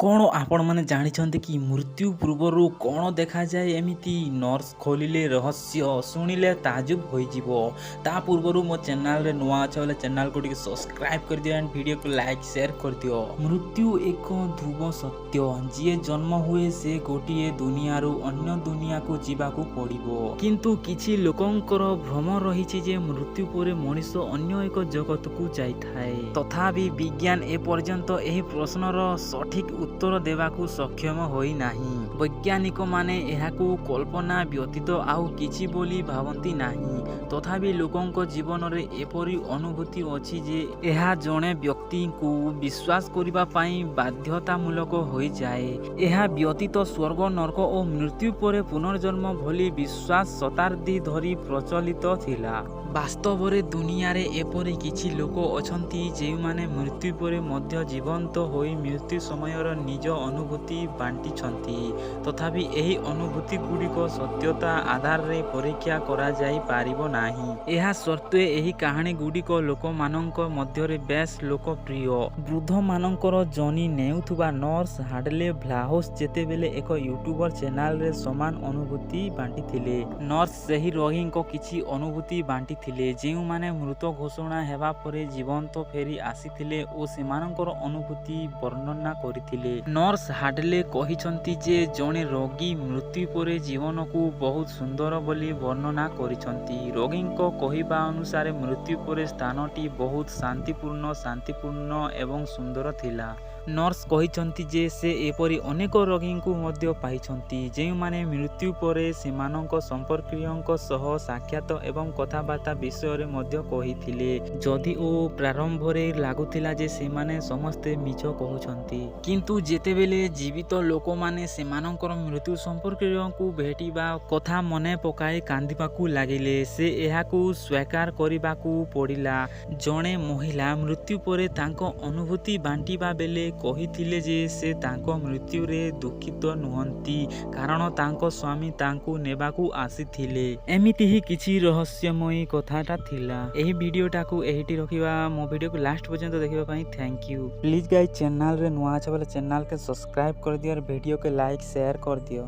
କ'ଣ ଆପଣମାନେ ଜାଣିଛନ୍ତି କି ମୃତ୍ୟୁ ପୂର୍ବରୁ କ'ଣ ଦେଖାଯାଏ? ଏମିତି ନର୍ସ ଖୋଲିଲେ ରହସ୍ୟ, ଶୁଣିଲେ ତାଜୁବ ହୋଇଯିବ। ତା ପୂର୍ବରୁ ମୋ ଚ୍ୟାନେଲରେ ନୂଆ ଅଛ ବୋଲେ ଚ୍ୟାନେଲକୁ ଟିକେ ସବସ୍କ୍ରାଇବ୍ କରିଦିଅ ଆଣ୍ଡ ଭିଡ଼ିଓକୁ ଲାଇକ୍, ସେୟାର କରିଦିଅ। ମୃତ୍ୟୁ ଏକ ଧ୍ରୁବ ସତ୍ୟ। ଯିଏ ଜନ୍ମ ହୁଏ, ସେ ଗୋଟିଏ ଦୁନିଆରୁ ଅନ୍ୟ ଦୁନିଆକୁ ଯିବାକୁ ପଡ଼ିବ। କିନ୍ତୁ କିଛି ଲୋକଙ୍କର ଭ୍ରମ ରହିଛି ଯେ ମୃତ୍ୟୁ ପରେ ମଣିଷ ଅନ୍ୟ ଏକ ଜଗତକୁ ଯାଇଥାଏ। ତଥାପି ବିଜ୍ଞାନ ଏପର୍ଯ୍ୟନ୍ତ ଏହି ପ୍ରଶ୍ନର ସଠିକ୍ ଉତ୍ତର ଦେବାକୁ ସକ୍ଷମ ହୋଇନାହିଁ। ବୈଜ୍ଞାନିକମାନେ ଏହାକୁ କଳ୍ପନା ବ୍ୟତୀତ ଆଉ କିଛି ବୋଲି ଭାବନ୍ତି ନାହିଁ। ତଥାପି ଲୋକଙ୍କ ଜୀବନରେ ଏପରି ଅନୁଭୂତି ଅଛି ଯେ ଏହା ଜଣେ ବ୍ୟକ୍ତିଙ୍କୁ ବିଶ୍ୱାସ କରିବା ପାଇଁ ବାଧ୍ୟତାମୂଳକ ହୋଇଯାଏ। ଏହା ବ୍ୟତୀତ ସ୍ୱର୍ଗ, ନର୍କ ଓ ମୃତ୍ୟୁ ପରେ ପୁନର୍ଜନ୍ମ ଭଳି ବିଶ୍ୱାସ ଶତାବ୍ଦୀ ଧରି ପ୍ରଚଳିତ ଥିଲା। ବାସ୍ତବରେ ଦୁନିଆରେ ଏପରି କିଛି ଲୋକ ଅଛନ୍ତି, ଯେଉଁମାନେ ମୃତ୍ୟୁ ପରେ ମଧ୍ୟ ଜୀବନ୍ତ ହୋଇ ମୃତ୍ୟୁ ସମୟର ନିଜ ଅନୁଭୂତି ବାଣ୍ଟିଛନ୍ତି। ତଥାପି ଏହି ଅନୁଭୂତିଗୁଡ଼ିକ ସତ୍ୟତା ଆଧାରରେ ପରୀକ୍ଷା କରାଯାଇପାରିବ ନାହିଁ। ଏହା ସତ୍ତ୍ୱେ ଏହି କାହାଣୀଗୁଡ଼ିକ ଲୋକମାନଙ୍କ ମଧ୍ୟରେ ବେଶ୍ ଲୋକପ୍ରିୟ। ବୃଦ୍ଧମାନଙ୍କର ଯତ୍ନ ନେଉଥିବା ନର୍ସ ହାଡଲେ ଭ୍ଲାହୋସ୍ ଯେତେବେଳେ ଏକ ୟୁଟ୍ୟୁବ୍ ଚ୍ୟାନେଲରେ ସମାନ ଅନୁଭୂତି ବାଣ୍ଟିଥିଲେ। ନର୍ସ ସେହି ରୋଗୀଙ୍କ କିଛି ଅନୁଭୂତି ବାଣ୍ଟିଥିଲେ, ଯେଉଁମାନେ ମୃତ ଘୋଷଣା ହେବା ପରେ ଜୀବନ୍ତ ଫେରି ଆସିଥିଲେ ଓ ସେମାନଙ୍କର ଅନୁଭୂତି ବର୍ଣ୍ଣନା କରିଥିଲେ। ନର୍ସ ହାଡଲେ କହିଛନ୍ତି ଯେ ଜଣେ ରୋଗୀ ମୃତ୍ୟୁ ପରେ ଜୀବନକୁ ବହୁତ ସୁନ୍ଦର ବୋଲି ବର୍ଣ୍ଣନା କରିଛନ୍ତି। ରୋଗୀଙ୍କ କହିବା ଅନୁସାରେ, ମୃତ୍ୟୁ ପରେ ସ୍ଥାନଟି ବହୁତ ଶାନ୍ତିପୂର୍ଣ୍ଣ, ଶାନ୍ତିପୂର୍ଣ୍ଣ ଏବଂ ସୁନ୍ଦର ଥିଲା। ନର୍ସ କହିଛନ୍ତି ଯେ ସେ ଏପରି ଅନେକ ରୋଗୀଙ୍କୁ ମଧ୍ୟ ପାଇଛନ୍ତି, ଯେଉଁମାନେ ମୃତ୍ୟୁ ପରେ ସେମାନଙ୍କ ସମ୍ପର୍କୀୟଙ୍କ ସହ ସାକ୍ଷାତ ଏବଂ କଥାବାର୍ତ୍ତା ବିଷୟରେ ମଧ୍ୟ କହିଥିଲେ, ଯଦିଓ ପ୍ରାରମ୍ଭରେ ଲାଗୁଥିଲା ଯେ ସେମାନେ ସମସ୍ତେ ମିଛ କହୁଛନ୍ତି। କିନ୍ତୁ ଯେତେବେଳେ ଜୀବିତ ଲୋକମାନେ ସେମାନଙ୍କର ମୃତ୍ୟୁ ସମ୍ପର୍କୀୟଙ୍କୁ ଭେଟିବା କଥା ମନେ ପକାଇ କାନ୍ଦିବାକୁ ଲାଗିଲେ, ସେ ଏହାକୁ ସ୍ୱୀକାର କରିବାକୁ ପଡ଼ିଲା। ଜଣେ ମହିଳା ମୃତ୍ୟୁ ପରେ ତାଙ୍କ ଅନୁଭୂତି ବାଣ୍ଟିବା ବେଳେ କହିଥିଲେ ଯେ ସେ ତାଙ୍କ ମୃତ୍ୟୁରେ ଦୁଃଖିତ ନୁହଁନ୍ତି, କାରଣ ତାଙ୍କ ସ୍ୱାମୀ ତାଙ୍କୁ ନେବାକୁ ଆସିଥିଲେ। ଏମିତି ହିଁ କିଛି ରହସ୍ୟମୟୀ କଥାଟା ଥିଲା। ଏହି ଭିଡ଼ିଓଟାକୁ ଏଇଠି ରଖିବା। ମୋ ଭିଡ଼ିଓକୁ ଲାଷ୍ଟ ପର୍ଯ୍ୟନ୍ତ ଦେଖିବା ପାଇଁ thank you. Please guys, ଚ୍ୟାନେଲରେ ନୂଆ ଅଛ ବୋଲେ ଚ୍ୟାନେଲକେ ସବସ୍କ୍ରାଇବ୍ କରିଦିଅ और ଭିଡ଼ିଓକେ ଲାଇକ୍, ସେୟାର କରିଦିଅ।